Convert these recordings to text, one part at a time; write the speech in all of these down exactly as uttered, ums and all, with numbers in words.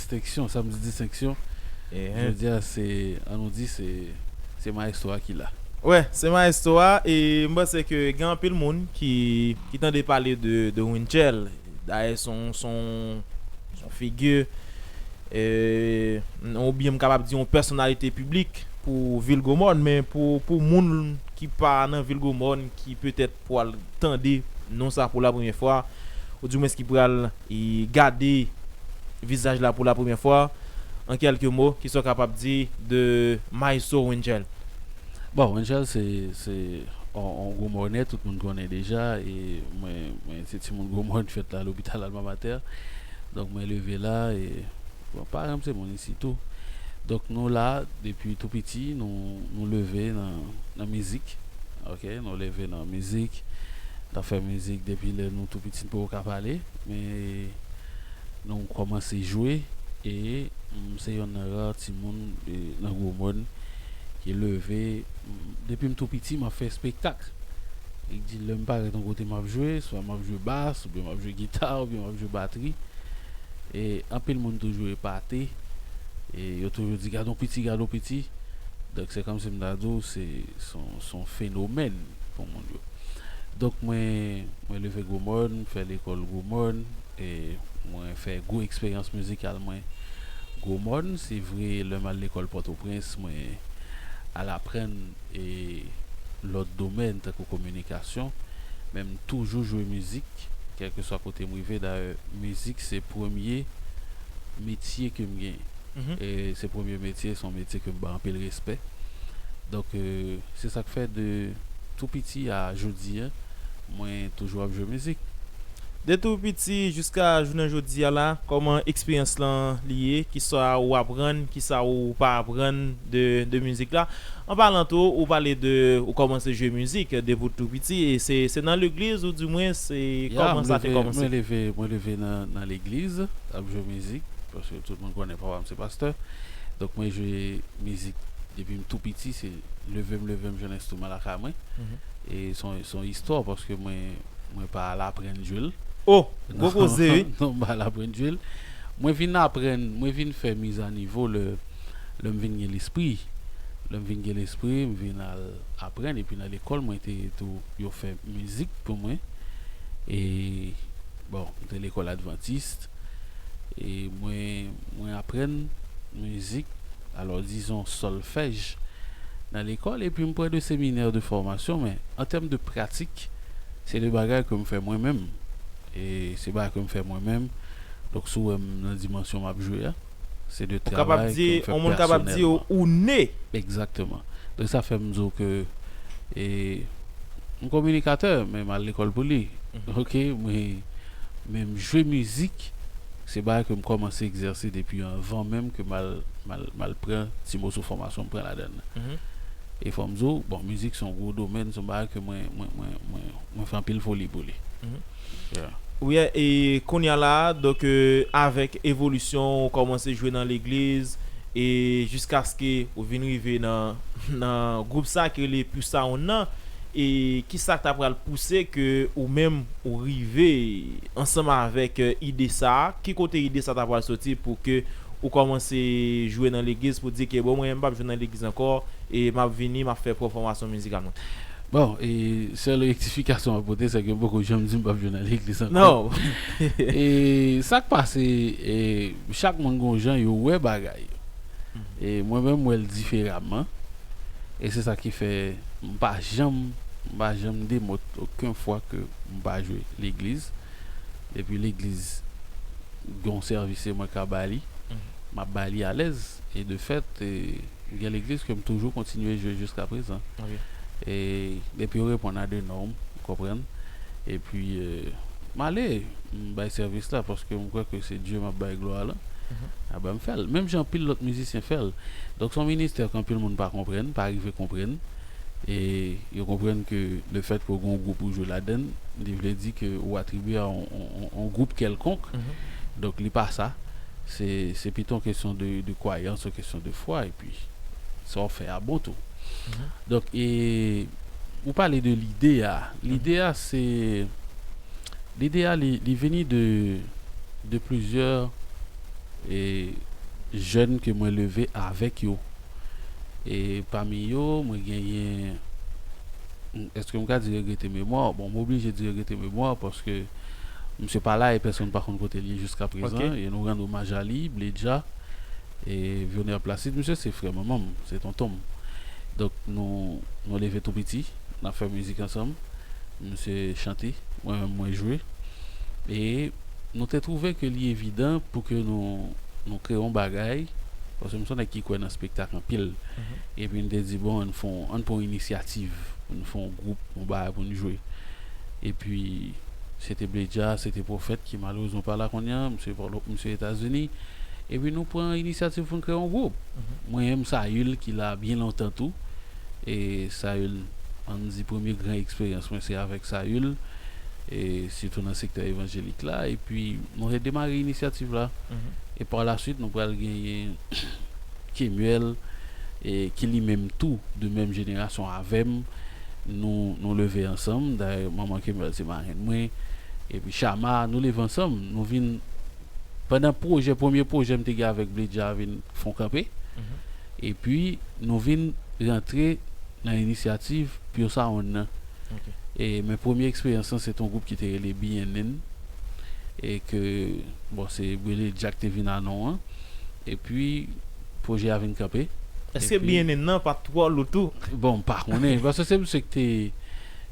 Distenksyon, sa m di distenksyon. Jodi a, se, an nou di, se, se maestro a ki la. Wè, se maestro a, e m panse ke gen anpil moun ki, ki tande pale de, de Randjel. Dayè, se yon, se yon, se yon figi, e, oubyen m kapab di yon pèsonalite piblik pou vil Gwomòn, men pou, pou moun ki pa nan vil Gwomòn, ki petèt pral tande non sa pou la premyè fwa, oudimwens ki pral e, gade vizaj la pou la premyè fwa, an kèlke mo, kisa w kapab di de Maestro Randjel? Bon, Randjel se, se yon, yon gwo mònè, tout moun konnen deja, e mwen, mwen se timoun Gwomòn, fèt la lopital Alma Mater. Donk mwen leve la, e bon, paran m se moun isi tou. Donk nou la depi tou piti, nou, nou leve nan, nan mizik. Ok, nou leve nan mizik. N ap fè mizik depi lè nou tou piti, n poko ka pale, men nou kòmanse jwe, e m se yonn nan ra timoun, e, nan Gwomòn ki leve, m, depi m tou piti, m ap fè espektak. Li di lè m parèt yon kote m ap jwe, swa m ap jwe bas, oubyen m ap jwe gita, oubyen m ap jwe batri. E anpil moun toujou epate, e yo toujou di, "Gad on piti, gad on piti." Donk se kòmsi m ta di w, se, se yon, se yon fenomèn pou moun yo. Donk mwen, mwen leve Gwomòn, m fè lekòl Gwomòn, e mwen fè gwo eksperyans mizikal mwen Gwomòn. Se vre, lè m al lekòl Pòtoprens, mwen al aprann, e, lòt domèn tankou kominikasyon, men m toujou jwe mizik, kèlkeswa kote m rive. Dayè, mizik se premye metye ke m genyen. E se premye metye, se yon metye ke m ba anpil respè. Donk, e, se sa k fè de tou piti a jodi a, mwen toujou ap jwe mizik. De tou piti jiska jounen jodi a la, kòman eksperyans lan li ye? Kisa ou aprann, kisa ou pa aprann de, de mizik la? An palan tou, ou pale de, ou kòmanse jwe mizik depi w tou piti, e se, se nan legliz oudimwens, e kòman sa te kòmanse? Mwen leve, mwen leve nan, nan legliz, ap jwe mizik, paske tout moun konnen papa m se pastè. Donk mwen jwe mizik depi m tou piti, se leve m leve m jwenn enstriman lakay mwen. E se yon, se yon istwa, paske mwen, mwen pa al aprann jwe l. Oh, gwo koze, wi. Non, m pa al aprann jwe l. Mwen vin aprann, mwen vin fè mizanivo lè, lè m vin gen lespri. Lè m vin gen lespri, m vin al aprann, epi nan lekòl, mwen te tou, yo fè mizik pou mwen. E, bon, m te lekòl advantis. E mwen, mwen aprann mizik, alò, dizon, sòlfèj nan lekòl, epi m pran de seminè de fòmasyon, men an tèm de pratik, se de bagay ke m fè mwen menm. E se bagay ke m fè mwen menm. Donk, si w wè m nan dimansyon m ap jwe a, se de travay ke m fè pèsonèlman. Ou kapab di, yon moun kapab di ou, ou ne. Egzakteman. Donk, sa fè m di w ke, e, m kominikatè, men m al lekòl pou li. Ok, mwen, men m jwe mizik, se bagay ke m kòmanse egzèse depi anvan menm ke m al, m al, m al pran ti moso fòmasyon m pran ladan l. E fò m di w, bon, mizik se yon gwo domèn, se yon bagay ke mwen, mwen, mwen, mwen, mwen fè anpil foli pou li. Wi, e kounye a la, donk, e, avèk evolisyon, ou kòmanse jwe nan legliz, e jiskaske ou vin rive nan, nan gwoup sa ki rele Pure Sound nan, e kisa k ta pral pouse ke ou menm ou rive ansanm avèk, e, ide sa a? Ki kote ide sa ta pral soti pou ke ou kòmanse jwe nan legliz, pou di ke, bon, mwen menm m p ap jwe nan legliz ankò, e m ap vini, m ap fè pwòp fòmasyon mizikal mwen? Bon, e sèl rektifikasyon m ap pote, se ke m poko janm di m p ap jwe nan legliz ankò. Non. E sa k pase, e chak moun gon jan yo wè bagay yo. E mwen menm, m wè l diferaman. E se sa ki fè m pa janm, m pa janm demòt okenn fwa ke m pa jwe legliz. Epi legliz gen yon sèvis se mwen k ap ba li. M ap ba li alèz. E de fèt, e, gen legliz ke m toujou kontinye jwe jiska prezan. E depi yo reponn a de nòm, ou konprann. Epi, e, m ale, m bay sèvis la, paske m kwè ke se Dye m ap bay glwa la. Anben, m fè l. Menm jan anpil lòt mizisyen fè l. Donk, se yon ministè ke anpil moun pa konprann, pa rive konprann. E yo konprann ke lefèt ke w gen yon gwoup ou jwe ladan l, li vle di ke ou atribye a yon, yon, yon, yon gwoup kèlkonk. Donk, li pa sa. Se, se pito yon kesyon de, de kwayans, yon kesyon de fwa, epi sa w fè a bon tou. Donk, e, ou pale de lide a. Lide a, se, lide a, li, li vini de, de plizyè, e, jèn ke mwen leve avèk yo. E pami yo, mwen genyen, èske m ka di regrete memwa? Bon, m oblije di regrete memwa paske misye pa la e pèsonn pa konn kote l ye jiska prezan. E nou rann omaj a li, Bledja, e Vyoner Placide, misye se frè manman m, se tonton m. Donk, nou, nou leve tou piti, n ap fè mizik ansanm. Misye chante, mwen menm mwen jwe. E nou te twouve ke li evidan pou ke nou, nou kreye yon bagay, paske m se yon nèg ki kwè nan spektak anpil. Epi n te di, bon, ann fè yon, ann pran yon inisyativ, pou n fè yon gwoup, yon bagay pou n jwe. Epi, se te Bledja, se te Pwofèt ki malerezman pa la kounye a, misye pa lo-, misye Etazini. Epi nou pran inisyativ pou n kreye yon gwoup. Mwen menm, Sayil, ki la byen lontan tou. E Sayil, ann di premye gran eksperyans mwen, se avèk Sayil, e sitou nan sektè evanjelik la. Epi, nou te demare inisyativ la. E pa la swit, nou pral genyen Kemuel, e ki li menm tou, de menm jenerasyon avè m. Nou, nou leve ansanm. Dayè, manman Kemuel se marenn mwen. Epi Chama, nou leve ansanm. Nou vin, pandan pwojè, premye pwojè m te gen avèk Bledja vin fon kanpe. Epi, nou vin rantre nan inisyativ Pure Sound nan. E, men premye eksperyans lan, se te yon gwoup ki te rele B N N. E ke, bon, se Bledja k te vin a non an. Epi, pwojè a vin kanpe. Èske B N N nan pa t twò lou tou? Bon, m pa konnen. Paske se misye ki te,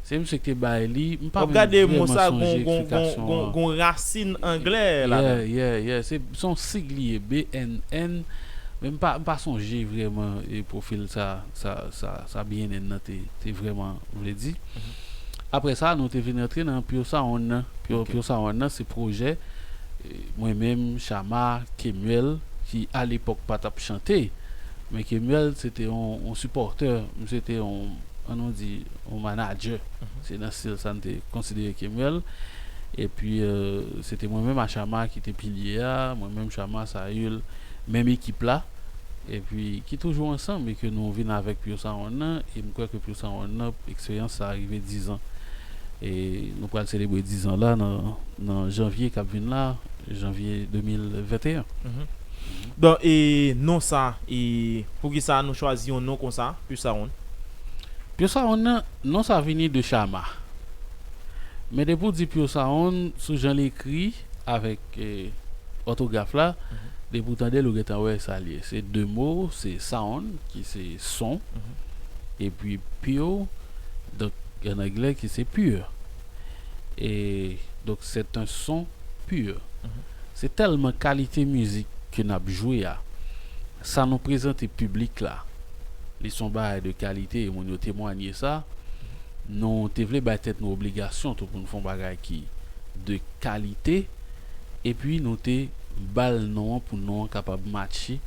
se misye ki te bay li. M pa menm vrèman sonje eksplitasyon an. Gon rasin anglè ladan. Yeah, yeah, yeah. Se, se yon sig li ye, B N N. Men m pa, m pa sonje vrèman, e, pwofil sa, sa, sa, sa B N N nan te, te vrèman vle di. Apre sa, nou te vin rantre nan Pure Sound nan. Pure, Pure Sound nan, se pwojè, e, mwen menm, Chama, Kemuel, ki alepòk pa t ap chante. Men Kemuel, se te yon, yon sipòtè, misye te yon, ann nou di, yon manadjè. Se nan stil sa n te konsidere Kemuel. Epi, e, se te mwen menm a Chama ki te pilye a, mwen menm, Chama, Sayil, menm ekip la. Epi, ki toujou ansanm e ke nou vin avèk Pure Sound nan, e m kwè ke Pure Sound nan, eksperyans sa a rive diz an. E nou pral selebre diz an la nan, nan janvye k ap vin la, janvye de mil venteyen. Bon, e non sa, e poukisa nou chwazi yon non konsa, Pure Sound? Pure Sound nan, non sa vini de Chama. Men depi w di Pure Sound, sou jan l ekri, avèk, e, òtograf la, depi w tande l, ou gentan wè sa l ye. Se de mo, se sound, ki se son, epi pure, donk, an anglè, ki se pur. E, donk, c'est un son pur. Se tèlman kalite mizik ke n ap jwe a, sa nou prezante piblik la, li se yon bagay de kalite, e moun yo temwanye sa. Nou te vle bay tèt nou obligasyon tou pou n fè yon bagay ki de kalite, epi nou te ba l non an pou non an kapab matche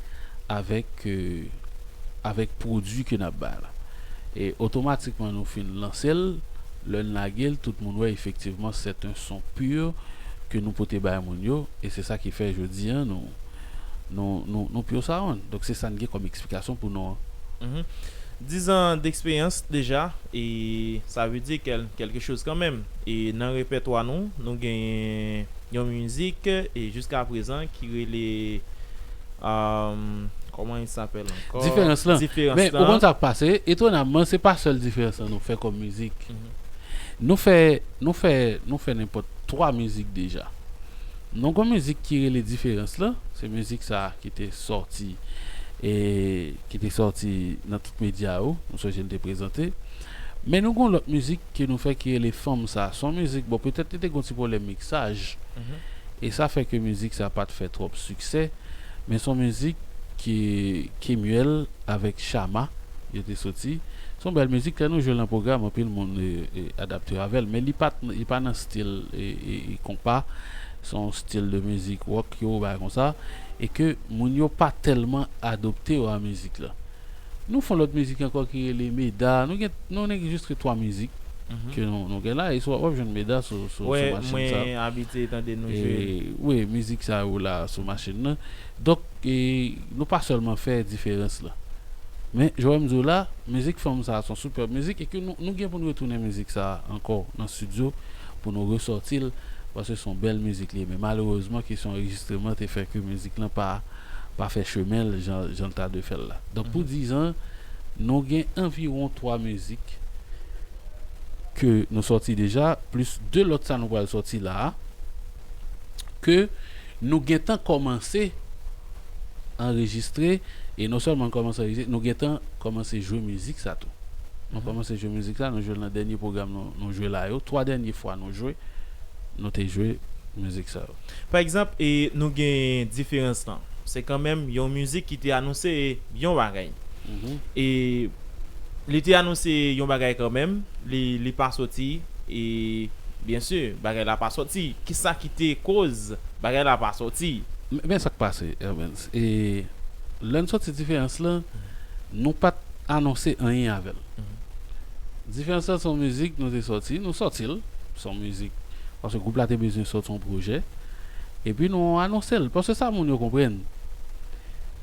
avèk, e, avèk pwodui ke n ap bay la. E otomatikman nou fin lanse l, lè n lage l, tout moun wè efektivman c'est un son pur ke nou pote bay moun yo, e se sa ki fè jodi a nou, nou, nou, nou Pure Sound. Donk se sa n gen kòm eksplikasyon pou non an. Dizan deksperyans deja, e sa vle di kèl-, kèlke choz kanmenm. E nan repètwa nou, nou genyen yon mizik, e jiska prezan, ki rele, um, kòman i sapèl ankò? Diferans lan. Diferans lan. Men, ou konn sa k pase, etonamman, se pa sèl Diferans lan nou fè kòm mizik. Nou fè, nou fè, nou fè nenpòt twa mizik deja. Nou gon mizik ki rele Diferans lan, se mizik sa a ki te sòti, e ki te sòti nan tout medya yo, nou sonje n te prezante. Men nou gon lòt mizik ke nou fè ki rele Fanm sa. Se yon mizik, bon, petèt li te gon ti pwoblèm miksaj, e sa fè ke mizik sa pa t fè twòp siksè, men se yon mizik ke Kemuel avèk Chama, yo te soti. Se yon bèl mizik, lè nou jwe l nan pwogram, anpil moun, e, e, adapte yo avè l, men li pa t, li pa nan stil, e, e, e, konpa. Se yon stil de mizik wòk yo, bagay konsa, e ke moun yo pa tèlman adopte yo a mizik la. Nou fè yon lòt mizik ankò ki rele Meda. Nou gen, nou gen jiske twa mizik ke nou, nou gen la, e w ap jwenn Meda sou, sou, sou machin sa. Mwen abitye tande nou jwe. E, wi, mizik sa yo la sou machin nan. Donk, e, nou pa sèlman fè Diferans lan. Men, jan m di w la, mizik Fanm sa a se yon sipèb mizik e ke nou, nou gen pou n retounen mizik sa a ankò nan estidyo pou nou resòti l, paske se yon bèl mizik li ye. Men malerezman, kesyon anrejistreman te fè ke mizik lan pa, pa fè chemen l jan, jan l ta dwe fè l la. Donk, pou dizan, nou gen anviwon twa mizik ke nou sòti deja, plis de lòt sa nou pral sòti la a, ke nou gentan kòmanse anrejistre, e non sèlman n kòmanse anrejistre, nou gentan kòmanse jwe mizik sa tou. Nou kòmanse jwe mizik sa, nou jwe l nan dènye pwogram nou, nou jwe la yo. Twa dènye fwa nou jwe, nou te jwe mizik sa yo. Pa egzanp, e nou gen diferans lan. Se kanmenm yon mizik ki te anonse yon bagay. E li te anonse yon bagay kanmenm, li, li pa soti, e byen si, bagay la pa soti. Kisa ki te koz bagay la pa soti? Men, men sa k pase, Evans. E lè n soti diferans lan, nou pa t anonse anyen avè l. Diferans lan se yon mizik nou te sòti, nou sòti l, se yon mizik. Paske gwoup la te bezwen sòti yon pwojè. Epi nou anonse l, paske sa moun yo konprann.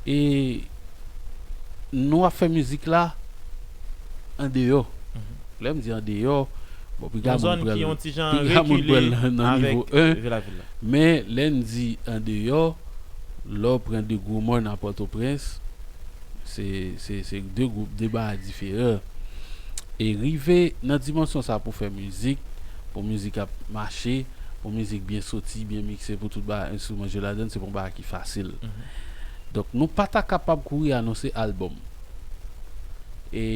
E nou ap fè mizik la andeyò. Lè m di andeyò, bon, piga moun pral, piga moun pral nan, nan nivo en. Men lè n di andeyò, lè w pran de Gwo Mòn a Pòtoprens, se, se, se de gwoup, de bagay diferan. E rive nan dimansyon sa pou fè mizik, pou mizik ap mache, pou mizik byen soti, byen mikse, pou tout bagay, enstriman jwe ladann, se pa yon bagay ki fasil. Donk, nou pa ta kapab kouri anonse albòm. E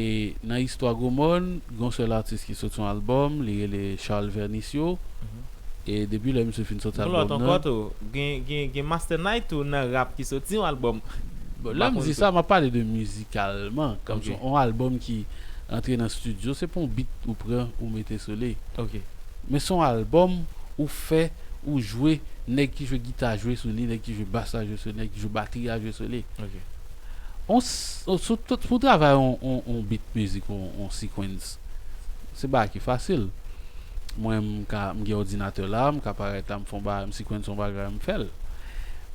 nan istwa Gwo Mòn, gen yon sèl atis ki sot yon albòm, li rele Charles Vernisio. E depi lè misye fin soti albòm nan, gen, gen, gen Master Night tou nan rap ki soti yon albòm. Bon, lè m di sa, m ap pale de mizikalman, kòmsi yon albòm ki antre nan estidyo, se pa yon beat ou pran, ou mete sou li. Men se yon albòm ou fè, ou jwe, nèg ki jwe gita jwe sou li, nèg ki jwe bas la jwe sou li, nèg ki jwe batri a jwe sou li. On s-, on, sou tout, pou travay on, on, on beat mizik, on, on sequence, se bagay ki fasil. Mwen, m ka, m gen òdinatè la, m ka parèt la, m fè on bagay, m sequence on bagay, m fè l.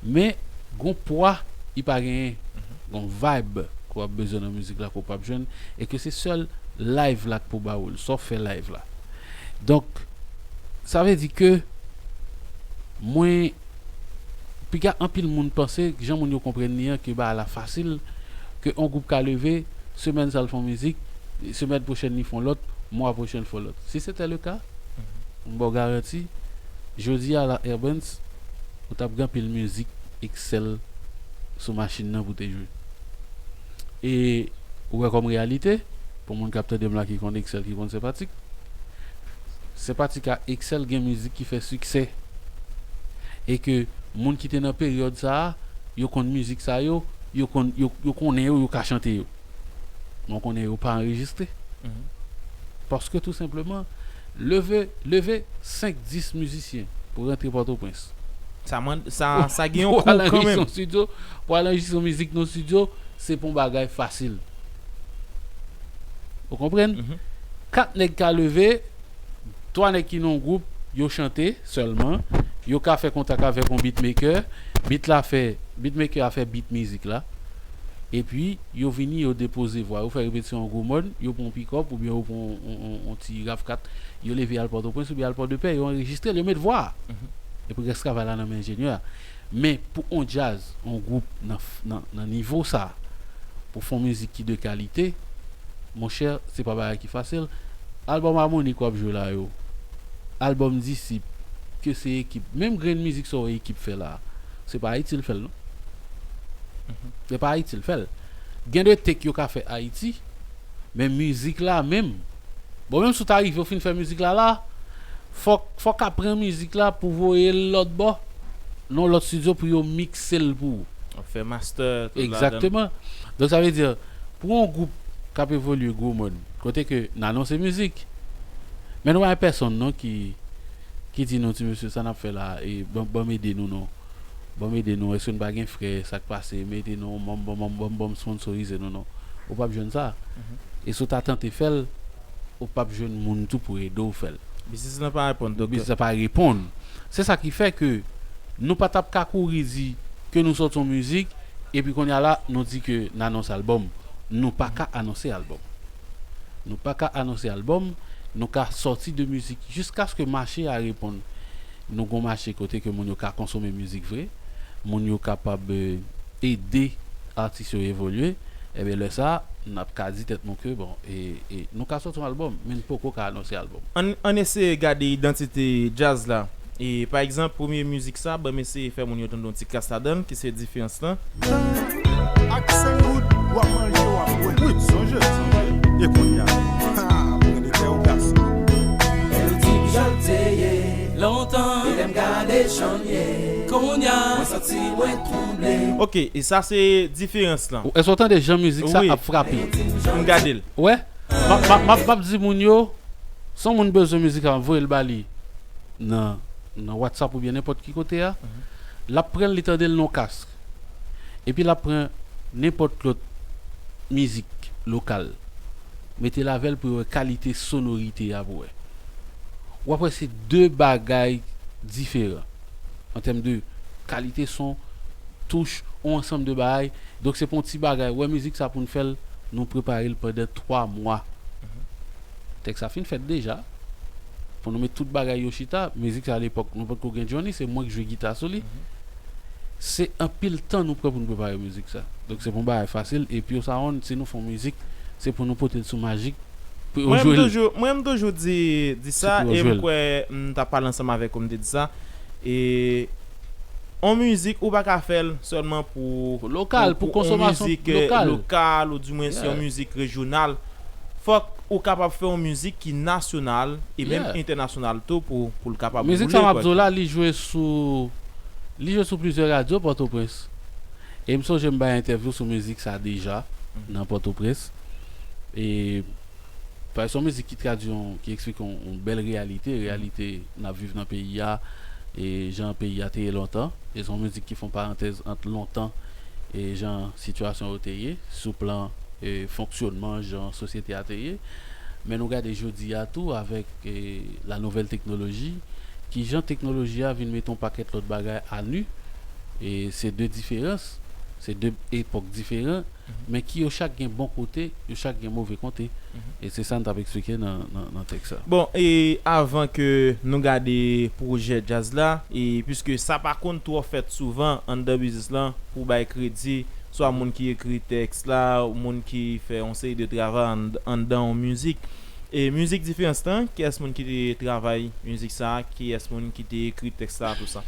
Men, gon pwa, li pa genyen. Gon vibe ke w ap bezwen nan mizik la, ke w p ap jwenn, e ke se sèl live la k pou ba ou l, sa w fè live la. Donk, sa vle di ke mwen, piga anpil moun panse, jan moun yo konprann li an, ke bagay la fasil, ke on gwoup ka leve, semèn sa l fè on mizik, semèn pwochèn li fè on lòt, mwa pwochèn l fè on lòt. Si se te le ka, m ba w garanti, jodi a la, Evans, ou t ap gen anpil mizik Excel sou machin nan pou te jwe. E ou wè kòm reyalite, pou moun k ap tande m la ki konn Excel, ki konn Senpatik, Senpatik a Excel gen mizik ki fè siksè. E ke moun ki te nan peryòd sa a, yo konn mizik sa yo, yo konn, yo, yo konnen yo, yo ka chante yo. Men w konnen yo pa anrejistre. Paske tou senpleman, leve, leve senk, dis mizisyen pou rantre Pòtoprens. Sa mand-, sa, sa gen yon kou kanmenm. Pou al anrejistre yon estidyo, pou al anrejistre yon mizik nan estidyo, se pa yon bagay fasil. Ou konprann? Kat nèg ka leve, twa nèg ki nan yon gwoup, yo chante sèlman, yo ka fè kontak avèk yon beatmaker, beat la fè, beatmaker a fè beat mizik la. Epi, yo vini, yo depoze vwa, yo fè repetisyon an Gwo Mòn, yo pran yon pikòp oubyen yo pran yon, yon, yon, yon ti rav kat, yo leve al Pòtoprens oubyen al Pòdepè, yo anrejistre l, yo met vwa a. Epi rès travay la nan men enjenyè a. Men pou on djaz, on gwoup nan, nan, nan nivo sa, pou fè on mizik ki de kalite, monchè, se pa bagay ki fasil. Albòm Amoni k w ap jwe la yo, albòm Disip, ke se ekip, menm grenn mizik sa w wè ekip fè la, se pa Ayiti l fè l non. Se pa Ayiti l fè l. Gen de tek yo ka fè Ayiti, men mizik la menm, bon, menm si w ta rive, w fin fè mizik la la, fòk, fòk w pran mizik la pou voye l lòt bò, nan lòt estidyo pou yo mikse l pou ou. Fè master, tout ladan l. Egzakteman. Donk, sa vle di, pou yon gwoup k ap evolye Gwo Mòn, kote ke n anonse mizik, men nou pa gen pèsonn non ki, ki di nou, "Ti mesye, sa n ap fè la, e ban, ban m ede nou non. Ban m ede nou, èske n pa gen frè, sa k pase, m ede nou, ban m, ban m, ban m, ban m sponsorize nou non." Ou p ap jwenn sa. E si w ta tante fè l, ou p ap jwenn moun tou pou ede w fè l. Biznis lan pa reponn, doktè. Biznis lan pa reponn. Se sa ki fè ke nou pa t ap ka kouri di ke nou sòti yon mizik, epi kounye a la, nou di ke n anonse albòm. Nou pa ka anonse albòm. Nou pa ka anonse albòm, nou ka sòti de mizik jiskaske mache a reponn. Nou gon mache kote ke moun yo ka konsome mizik vre, moun yo kapab, eh, ede atis yo evolye, ebyen lè sa a, n ap ka di tèt nou ke, bon, e, e, nou ka sòti yon albòm, men n poko ka anonse albòm. Ann, ann eseye gade idantite djaz la. E, pa egzanp, premye mizik sa, ban m eseye fè moun yo tande yon ti kras ladan l, ki se Diferans lan. Ak senk goud, w ap manje, w ap bwè. Wi, sonje, sonje. E kounye a, ha, pran de tè ou gason. Lè w di m jan l te ye lontan, e lè m gade jan l ye kounye a, mwen santi mwen twouble. Ok, e sa se Diferans lan. Èske w tande jan mizik sa ap frape? M gade l. Wè, m ap, m ap, m ap, m ap di moun yo, si yon moun bezwen mizik sa, voye l ba li nan, nan WhatsApp oubyen nenpòt ki kote a. L ap pran l, li tande l nan yon kask. Epi l ap pran nenpòt lòt mizik lokal, mete l avè l pou yo wè kalite sonorite a pou wè. W ap wè se de bagay diferan an tèm de kalite son, touch, yon ansanm de bagay. Donk se pa yon ti bagay. Wè mizik sa pou n fè l, nou prepare l pandan twa mwa. Tèks sa fin fèt deja. Pou nou met tout bagay yo chita, mizik sa alepòk nou potko gen Johnny, se mwen k jwe gita sou li. Se anpil tan nou pran pou n prepare mizik sa. Donk se pa yon bagay fasil. E Pure Sound, si nou fè yon mizik, se pou nou pote l sou Magic pou yo jwe l. Mwen m toujou, mwen m toujou di, di sa, e m kwè m t ap pale ansanm avèk ou, m te di sa. E yon mizik, ou pa ka fè l sèlman pou, pou lokal, pou, pou yon konsonmasyon mizik, eh, lokal, lokal, ou dimwen se yon mizik rejyonal. Fòk ou kapab fè yon mizik ki nasyonal e menm entènasyonal tou pou, pou l kapab woule. Mizik sa m ap di w la, li jwe sou, li jwe sou plizyè radyo Pòtoprens. E m sonje m bay entèvyou sou mizik sa deja nan Pòtoprens. E Paske se yon mizik ki tradui yon, ki eksplike yon, yon bèl reyalite, reyalite n ap viv nan peyi a, e jan peyi a te ye lontan. E se yon mizik ki fè yon parantèz ant lontan e jan sitiyasyon yo te ye, sou plan e fonksyonman jan sosyete a te ye. Men nou gade jodi a tou avèk e la nouvelle technologie, kijan teknoloji a vin mete yon pakèt lòt bagay a nu. E se de diferans, se de epòk diferan, men ki yo chak gen bon kote, yo chak gen move kote. E se sa n t ap eksplike nan, nan, nan tèks sa. Bon, e avan ke nou gade pwojè djaz la, e piske sa pa konn twò fèt souvan anndan biznis lan, pou bay kredi, swa moun ki ekri tèks la, moun ki fè yon seri de travay ann-, anndan yon mizik. E mizik Diferans lan, kiyès moun ki te travay mizik sa a? Kiyès moun ki te ekri tèks la, tou sa?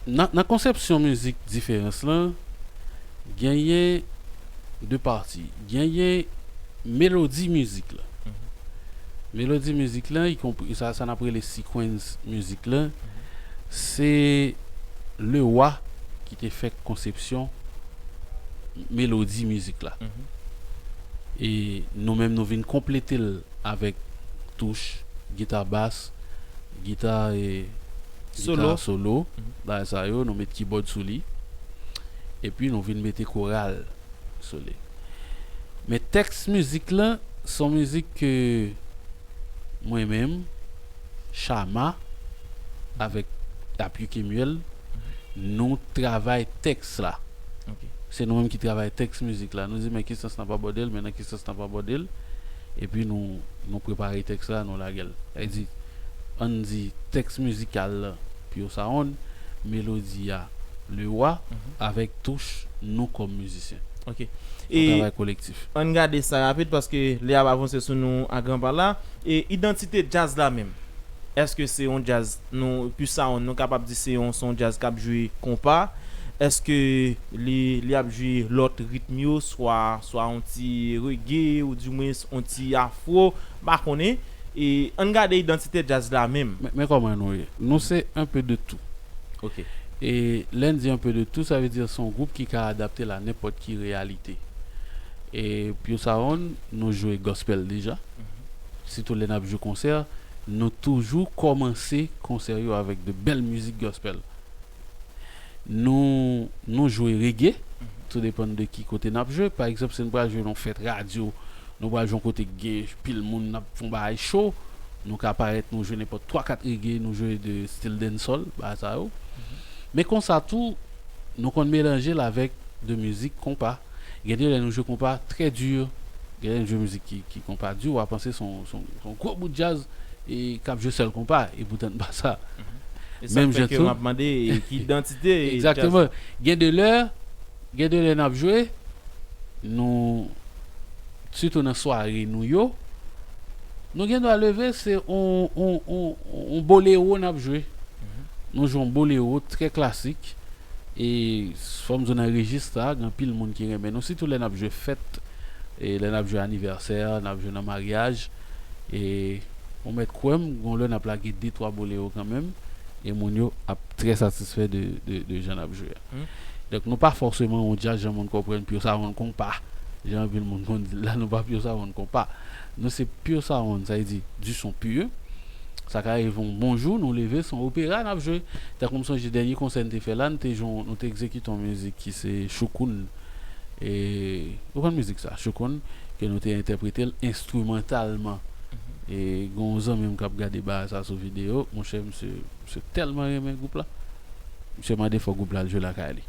Nan, nan konsepsyon mizik Diferans lan, genyen de pati. Genyen melodi mizik la. Melodi mizik la, ikonpri sa, sa n ap rele sequence mizik la, se Lewa ki te fè konsepsyon melodi mizik la. E nou menm nou vin konplete l avèk touch, gita bas, gita e gita solo, bagay sa yo, nou met kibòd sou li. Epi nou vin mete koral sou li. Men tèks mizik lan, se yon mizik ke mwen menm, Chama, avèk Apui Kemuel, nou travay tèks la. Se nou menm ki travay tèks mizik la. Nou di men ki sans n ap abòde l, men nan ki sans n ap abòde l. Epi nou, nou prepare tèks la, nou lage l. Sa vle di, ann di tèks mizikal la, Pure Sound, melodi a, Lewa, avèk touch nou kòm mizisyen. Ok. Se yon travay kolektif. Ann gade sa rapid paske lè a ap avanse sou nou a gran pa la. E idantite djaz la menm. Èske se yon djaz, nou, Pure Sound, nou kapab di se yon, se yon djaz k ap jwe konpa? Èske li, li ap jwe lòt ritm yo, swa, swa yon ti reggae, ou dimwens yon ti afro, m pa konnen. E ann gade idantite djaz la menm. Men, men kòman nou ye? Nou se un peu de tout. Ok. E lè n di un peu de tout, sa vle di se yon gwoup ki ka adapte l a nenpòt ki reyalite. E Pure Sound, nou jwe gospel deja. Sitou lè n ap jwe konsè, nou toujou kòmanse konsè yo avèk de bèl mizik gospel. Nou, nou jwe reggae, tou depann de ki kote n ap jwe. Pa egzanp, si n pral jwe nan yon fèt radyo, nou pral jwe yon kote ki gen pil moun, n ap fè yon bagay cho, nou ka parèt, nou jwe nenpòt twa kat reggae, nou jwe de stil dancehall, bagay sa yo. Men konsa tou, nou konn melanje l avèk de mizik konpa. Gen de lè nou jwe konpa trè di. Gen lè nou jwe mizik ki, ki konpa di, w a panse se yon, se yon, se yon gwo bout djaz e k ap jwe sèl konpa, epoutan n pa sa. Menm jan tou. E sa k fè ke m ap mande, e ki idantite djaz la? Egzakteman. Gen de lè, Gen de lè n ap jwe, nou, sitou nan sware nou yo, nou gen dwa leve, se on, on, on, on bolero n ap jwe. Nou jwe on bolero trè klasik. E fò m di w nan rejis sa, gen anpil moun ki renmen nou, sitou lè n ap jwe fèt, e lè n ap jwe anivèsè, n ap jwe nan maryaj. E ou mèt kwè m, gon lè n ap lage de twa bolero kanmenm, e moun yo ap trè satisfè de, de, de jan n ap jwe a. Donk, nou pa fòseman yon djaz, jan moun konprann, pure sound konpa. Jan anpil moun konn di l la, nou pa pure sound konpa. Nou se pure sound, sa vle di, du son pur. Sa ka rive yon bon jou, nou leve, se yon opera n ap jwe. Tankou m sonje dènye konsè n te fè la, n te jwe, nou te egzekite yon mizik ki se Choukoun. E, ou konn mizik sa, Choukoun, ke nou te entèprete l enstrimantalman. E, gen yon zanmi m k ap gade bagay sa sou videyo, monchè, misye, misye tèlman renmen gwoup la. Misye mande fò gwoup la al jwe lakay li.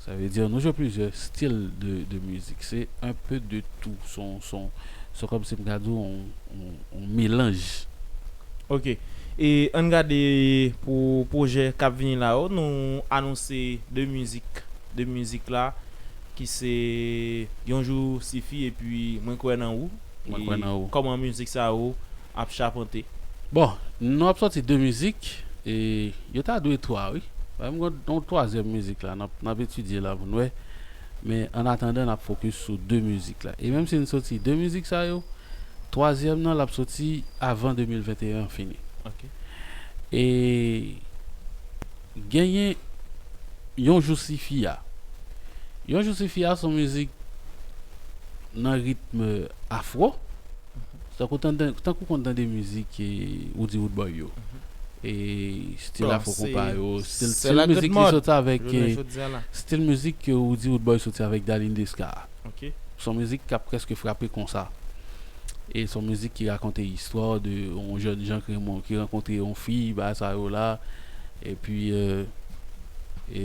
Sa vle di, nou jwe plizyè stil de, de mizik. Se un peu de tout. Se yon, se yon, se kòmsi m ka di w, yon, yon, yon melanj. Ok. E ann gade pou pwojè k ap vini la yo, nou anonse de mizik, de mizik la, ki se Yon Jou Sifi epi Mwen Kwè Nan Ou. Mwen Kwè Nan Ou. Kòman mizik sa yo ap chapante? Bon, nou ap sòti de mizik, e yo ta dwe twa, wi. Paske m gen yon twazyèm mizik la, n ap, n ap etidye la pou n wè. Men, an atandan, n ap fokis sou de mizik la. E menm si n sòti de mizik sa yo, twazyèm nan, l ap sòti avan de mil venteyen an fini. Ok. E genyen Yon Jou Sifi a. Yon Jou Sifi a, se yon mizik nan ritm afro. Tankou tande, tankou konn tande mizik, e, Roody Roodboy yo. E stil afro konpa yo, stil, stil mizik ki sòti avèk, e, stil mizik ke Roody Roodboy sòti avèk Darlene Desca. Ok. Se yon mizik k ap prèske frape konsa. E se yon mizik ki rakonte istwa de yon jèn jan ki renmen, ki rankontre yon fi, bagay sa yo la. Epi, e, e,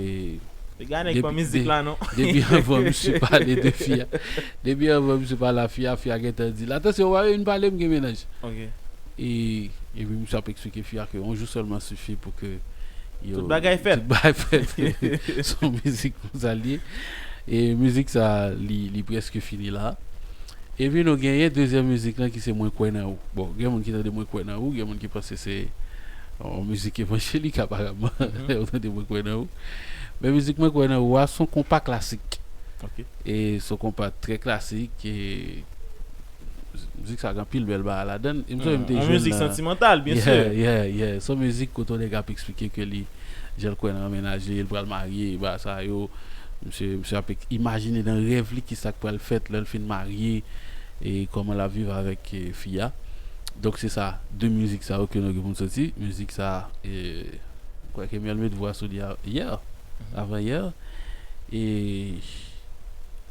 depi, de-, depi anvan misye pale de fi a, depi anvan misye pale a fi a, fi a gentan di l, "Atansyon, w pa vin pale m gen mennaj." Ok. E, epi misye ap eksplike fi a ke yon jou sèlman sifi pou ke yo, tout bagay fèt. Tout bagay fèt. Se yon mizik konsa l ye. E mizik sa, li, li prèske fini la. Epi nou genyen dezyèm mizik lan ki se Mwen Kwè Nan Ou. Bon, gen moun ki tande Mwen Kwè Nan Ou, gen moun ki panse se yon mizik evanjelik, aparamman, lè yo tande Mwen Kwè Nan Ou. Men mizik Mwen Kwè Nan Ou a, se yon konpa klasik. Ok. E se yon konpa trè klasik, e mizik sa gen anpil bèl bagay ladan l. E m sonje m te jwenn mizik santimantal, byen si. Yeah, yeah, yeah. Se yon mizik kote yon nèg ap eksplike ke li, jan l kwè nan mennaj li, li pral marye, bagay sa yo. Misye, misye ap ek-, imajine nan rèv li kisa k pral fèt lè l fin marye, e kòman l ap viv avèk, e, fi a. Donk, se sa, de mizik sa yo ke nou gen pou n sòti. Mizik sa, e, m kwè ke Miel met vwa sou li a-, yè, avan yè. E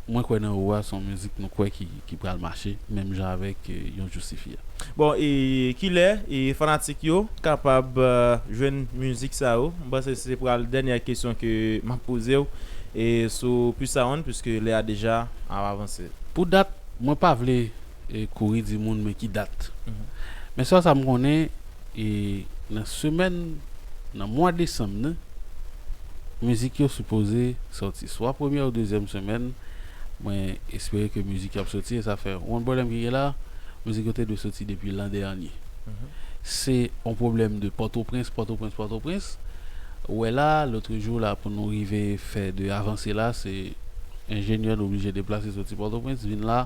Mwen Kwè Nan Ou a, se yon mizik nou kwè ki, ki pral mache, menm jan avèk, e, Yon Jou Sifi a. Bon, e kilè, e, fanatik yo kapab, e, jwenn mizik sa yo? M panse se pral dènyè kesyon ke m ap poze w, e, sou Pure Sound, piske lè a deja ap avanse. Pou dat, mwen pa vle, e, kouri di moun men ki dat. Men sèl sa m konnen, e, nan semèn, nan mwa desanm nan, mizik yo sipoze sòti. Swa premyè ou dezyèm semèn, mwen espere ke mizik yo ap sòti, e sa fè yon pwoblèm ki gen la, mizik yo te dwe sòti depi lan dènye. Se yon pwoblèm de Pòtoprens, Pòtoprens, Pòtoprens. Ou wè la, lotrejou la, pou nou rive fè de avanse la, se enjenyè nou oblije deplase soti Pòtoprens, vin la,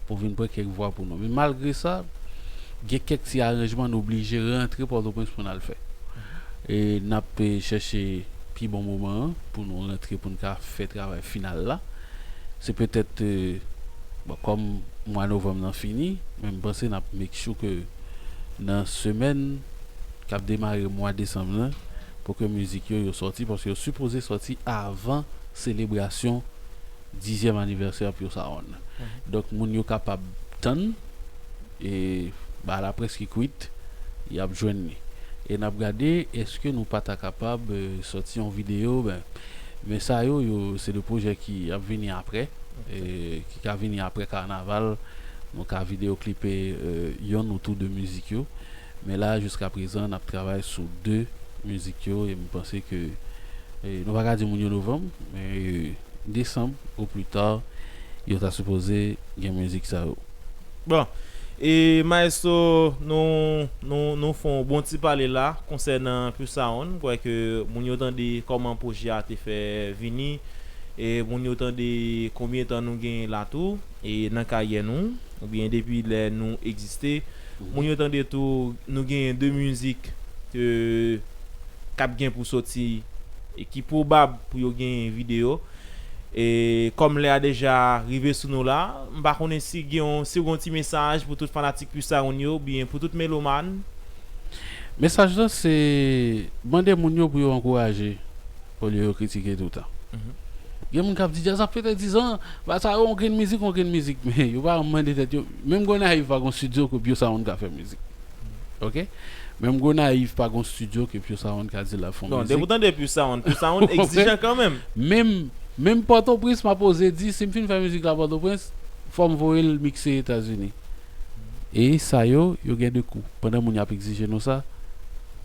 pou vin pran kèk vwa pou nou. Men malgre sa, gen kèk ti aranjman nou oblije rantre Pòtoprens pou n al fè. E n ap, e, chèche pi bon moman an pou nou rantre, pou n ka fè travay final la. Se petèt, e, bon, kòm mwa novanm nan fini, men m panse n ap make sure ke nan semèn k ap demare mwa desanm nan, pou ke mizik yo, yo sòti, paske yo sipoze sòti avan selebrasyon dizyèm anivèsè Pure Sound. Donk, moun yo kapab tann, e bagay la prèske kwit, y ap jwenn li. E n ap gade, èske nou pa ta kapab, e, sòti yon videyo, ben, men sa yo, yo, se de pwojè ki ap vini apre, e, ki ka vini apre kanaval. Nou ka videyo klipe, e, yonn ou tou de mizik yo. Men la, jiska prezan, n ap travay sou de mizik yo, e m panse ke, e, nou pa ka di moun yo novanm, men, e, desanm, o pli ta, yo ta sipoze gen mizik sa yo. Bon, e Maestro, nou, nou, nou fè yon bon ti pale la konsènan Pure Sound. M kwè ke moun yo tande kòman pwojè a te fè vini, e moun yo tande konbyen tan nou genyen la tou, e nan karyè nou, oubyen depi lè nou egziste. Moun yo tande tou, nou genyen de mizik ke k ap gen pou soti e ki pwobab pou yo genyen videyo. E kòm lè a deja rive sou nou la, m pa konnen si gen yon, si w gen yon ti mesaj pou tout fanatik Pure Sound yo, oubyen pou tout melomàn. Mesaj la se mande moun yo pou yo ankouraje olye yo kritike toutan. Mhm. Gen moun k ap di djaz ap fete diz an, ba sa yo yon grenn mizik, yon grenn mizik, men yo pa mande tèt yo. Menm Gonayiv pa gon studio ke Pure Sound ka fè mizik. Ok? Menm Gonayiv pa gon studio ke Pure Sound ka di l ap fè yon mizik. Non, depi w tande Pure Sound, Pure Sound egzijan kanmenm. Menm, menm Pòtoprens, m ap oze di, si m fin fè mizik la Pòtoprens, fò m voye l mikse Etazini. E sa yo, yo gen de kou. Pandan moun y ap egzije nou sa,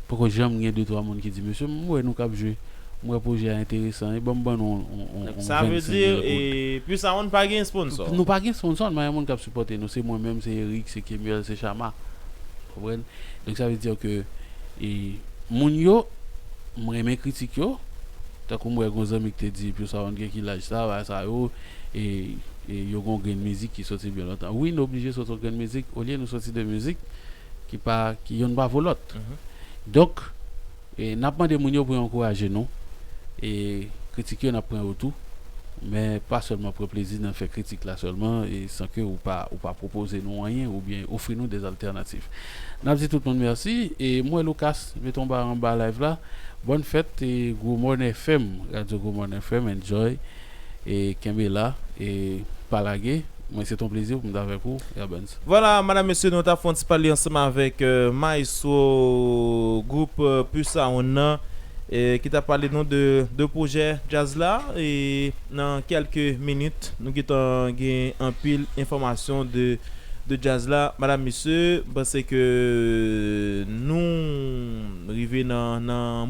poko janm gen de twa moun ki di, "Mesye, m wè nou k ap jwe. M wè pwojè a enteresan. E ban m ban nou yon, yon, yon, yon vennsenk goud." Donk, sa vle di, e, Pure Sound pa gen sponsò? Nou pa gen sponsò, nou pa gen moun k ap sipòte nou. Se mwen menm, se Eric, se Kemuel, se Chama. Konprann? Donk, sa vle di ke, e, moun yo, m renmen kritik yo. Tankou m wè gon zanmi ki te di, Pure Sound gen ki laj sa, bagay sa yo, e, e yo gon grenn mizik ki soti byen lontan. Wi, nou oblije soti yon grenn mizik, olye nou soti de mizik ki pa, ki yonn pa vo lòt. Mhm. Donk, e, n ap mande moun yo pou yo ankouraje nou. E kritik yo, n ap pran yo tou. Men pa sèlman pran plezi nan fè kritik la sèlman, e san ke ou pa, ou pa pwopoze nou anyen oubyen ofri nou de altènativ. N ap di tout moun mèsi. E mwen, Lucas, mete yon ba anba live la. Bòn fèt, e Gwo Mòn F M, Radyo Gwo Mòn F M, enjoy. E kenbe la, e pa lage. Mwen, se ton plezi pou m t avèk ou, Yabens. Vwala, madam, mesye, nou t ap fè yon ti pale ansanm avèk, euh, maestro gwoup, euh, Pure Sound nan, e ki t ap pale nou de, de pwojè djaz la. E nan kèlke minit, nou gentan gen anpil enfòmasyon de, de djaz la. Madam, mesye, m panse ke nou rive nan, nan